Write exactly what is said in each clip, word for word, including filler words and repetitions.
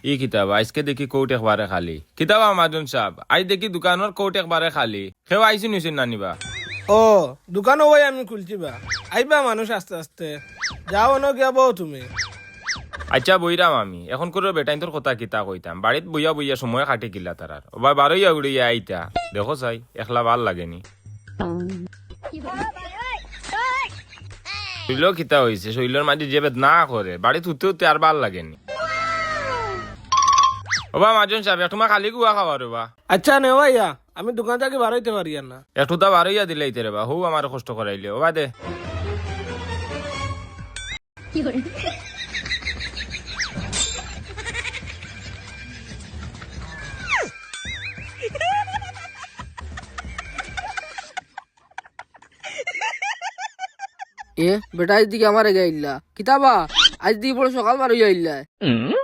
ই কিতা বা, আইজকে দেখি কৌট একবারে খালি। কিতা বা মাজন সাব, আইজ দেখি দোকানর কৌট একবারে খালি। কেউ আইছইন নি বা? ও, দোকানও ভাই আমি খুলছি বা। আইবা মানুষ আস্তে আস্তে। যাও, অনো গিয়া বও তুমি। আইচ্ছা, বইরাম আমি। এখন করো বেটাইন্তর কথা কিতা কইতাম। বাড়িত বইয়া বইয়া সময় কাটে কিলা তারার। ওবা বারইয়া উড়িয়া আইতা। দেখো চাই, একলা ভালা লাগে নি। শইল কিতা অইছে? শইলর মাঝে যে বেদনা করে, বাড়িত হুতে হুতে আর ভালা লাগে নি। ওবা মাজন সাব, এক টুমা খালি গুয়া খাওয়ার ওবা। আইচ্ছা, নেও আইয়া, আমি দোকান থাকি বারইতে পারিয়ার না। এক টুতা বারইয়া দিলাইতে রেবা, হউ আমারে কষ্ট করাইলে, ওবা দে। এ, বেটা, আইজ দেখি আমারে গিয়া আইলা। কিতা বা, আইজ দেখি বড় সকাল বারইয়া আইলা।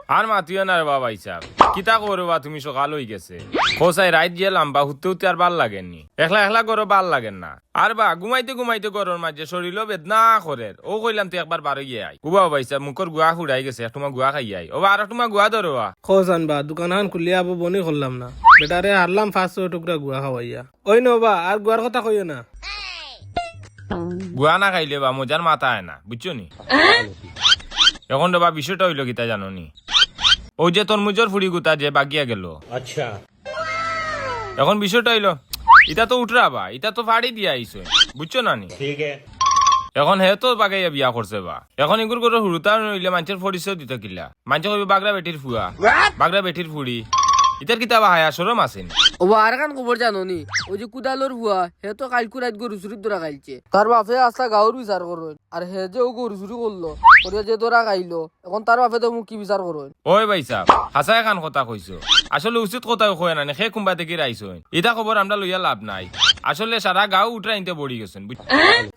আর মাতিও না রেবা ভাইসাব। কিতা করো বা তুমি, সকাল অইগেছে। কও চাই রাইত যে লাম্বা, হুতে হুতে আর ভালা লাগে নি। একলা একলা ঘরো ভালা লাগে না। আর বা, ঘুমাইতে ঘুমাইতে ঘরর মাঝে শরীলও বেদনা করের। অউ কইলাম তে একবার বারইয়া আই। ওবা ভাইসাব, মুখর গুয়া ফুরাই গেছে, এক টুমা গুয়া খাইয়া আই। ওবা, আর এক টুমা গুয়া ধরো বা। কও চান বা, দোকানখান খুলিয়া আবো বনি করলাম না। বেটারে হারলাম পাঁচ ছয় টুকরা গুয়া খাওয়াইয়া। ওই নেও বা, আর গুয়ার কথা কইও না। গুয়া না খাইলে বা মজার মাত আয় না, বুঝছো নি? এখন রেবা বিষয়টা অইলো কিতা জানো নি? অউ যে তরমুজর ফুড়ি গুতা যে বাগিয়া গেল। আচ্ছা। এখন বিষয়টা অইলো, ইতা তো উঠরা বা, ইতা তো ফাড়ি দিয়া আইছে, বুঝছো না নি? ঠিক আছে। এখন হে তো বাগাইয়া বিয়া করছে বা। এখন ইগুর ঘরর হুরুতা অইলে মানষর পরিচয় দিত কিলা? মানষে কইবো বাগরা বেটির ফুয়া, বাগরা বেটির ফুড়ি। ইতার কিতা বা হায়া শরম আছে নি? ওবা, আরখান খবর জানো নি? অউ যে কুদালর ফুয়া, হে তো কাইলকু রাইত গরু চুরিত ধরা খাইলছে। তার বাপে আস্তা গাঁওর বিচার করইন, আর হে যে অউ গরু চুরি করলো, করিয়া যে ধরা খাইলো, এখন তার বাপে তো মুখ কি বিচার করইন? ওই ভাইসাব, হাছা একখান কথা কইছো। আসলে উচিত কথাউ কয় না নি, হে কুনবা থাকি আইছইন। ইতা খবর আমরা লইয়া লাভ নাই। আসলে সারা গাঁও উঠরা ইনতে বড়ি গেছইন, বুঝ-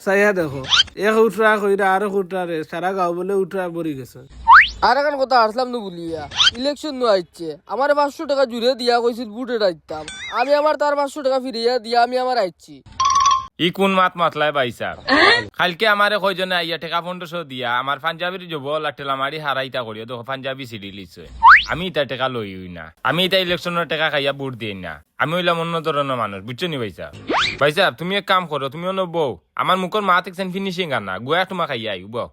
চাইয়া দেখো, এক উঠরা কইরা আরক উঠরারে, সারা গাঁও বুলে উঠরা বড়ি গেছে। আর একখান কথা হারছলাম নু বুলিয়া, ইলেকশন নু আইছে, আমারে পাঁচশো টেকা জুরে দিয়া কইছিল ভোট এড়াইতাম। আমি আমার তার পাঁচশো টেকা ফিরাইয়া দিয়া আমি আমার আইছি। ই কুন মাত মাতলায় ভাইসাব? কাইলকে আমারে কয়জনে আইয়া টেকা পনরোশো দিয়া আমার পাঞ্জাবির জবল আর ঠেলামারি হারাইতা করিও, দেখো পাঞ্জাবি ছিড়িলিছে। আমি ইতা টেকা লইউ না, আমি ইতা ইলেকশনর টেকা খাইয়া ভোট দেই না। আমি অইলাম অন্য ধরনর মানুষ, বুঝছো নি ভাইসাব? ভাইসাব, তুমি এক কাম করো, তুমি অনো বও, আমার মুখর মাত একখান ফিনিশিং আর না, গুয়া এক টুমা খাইয়া আইউ, বও।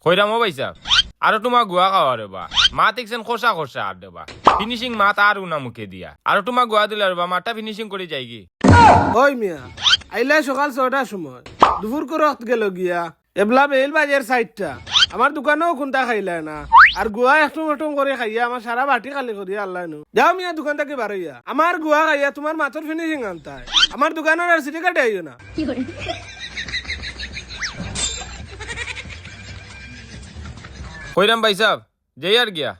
কইরাম ও ভাইসাব, আর এক টুমা গুয়া খাওয়া রেবা, মাত একখান খসা খসা আর দেবা, ফিনিশিং মাত আর উনা মুখে দিয়া, আর এক টুমা গুয়া দিলা রেবা, মাতটা ফিনিশিং করি যাইগি। ওই মিয়া, আইলায় সকাল ছয়টার সময়, দুপুর করো অত গেলো গিয়া, এবলা বেইল বাজের চাইরটা, আমার দোকানেও কুন্তা খাইলায় না, আর গুয়া একটুম একটুম করি খাইয়া আমার সারা বাটি খালি করিয়া আল্লায় নু। যাও মিয়া দোকান থাকি বারইয়া, আমার গুয়া খাইয়া তুমার মাতর ফিনিশিং আনতায়, আমার দোকানর আর সিটি কাটে আইও না। কইরাম ভাইসাব, যাইয়ার গিয়া।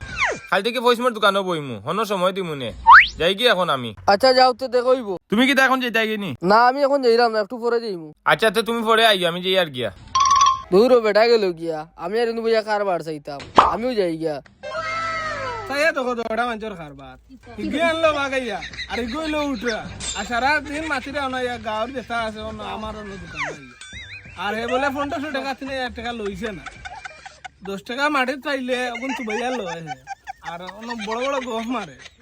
কাইল থাকি পয়সমর দোকানো বইমু, হনো সময় দিমু নে। যাইগি এখন আমি। আচ্ছা, যাও তে, দেখা অইবো। তুমি কিতা এখন যাইতায় গি নি? না, আমি এখন যাইরাম না, একটু পরে যাইমু। আচ্ছা, তে তুমি পরে আইও, আমি যাইয়ার গিয়া। দুরো বেটা গেলো গিয়া, আমি আর ইনো বইয়া কারবার চাইতাম, আমিও যাই গিয়া। চাইয়া দেখো তো, ওটা মানষর কারবার। ইগু আনলো বাগাইয়া, আর ইগু অইলো উঠরা। আর সারা দিন মাতিরা অনাইয়া গাঁওর যেতা আছে, অনো আমার অনো দোকান নাই। আর হে বুলে পনরোশো টেকা, তিন হাজার টেকা লইছে না। দশ টেকা মাটিত পাইলে অগুন তুবাইয়া লয় হে। আর অনো বড় বড় গফ মারে।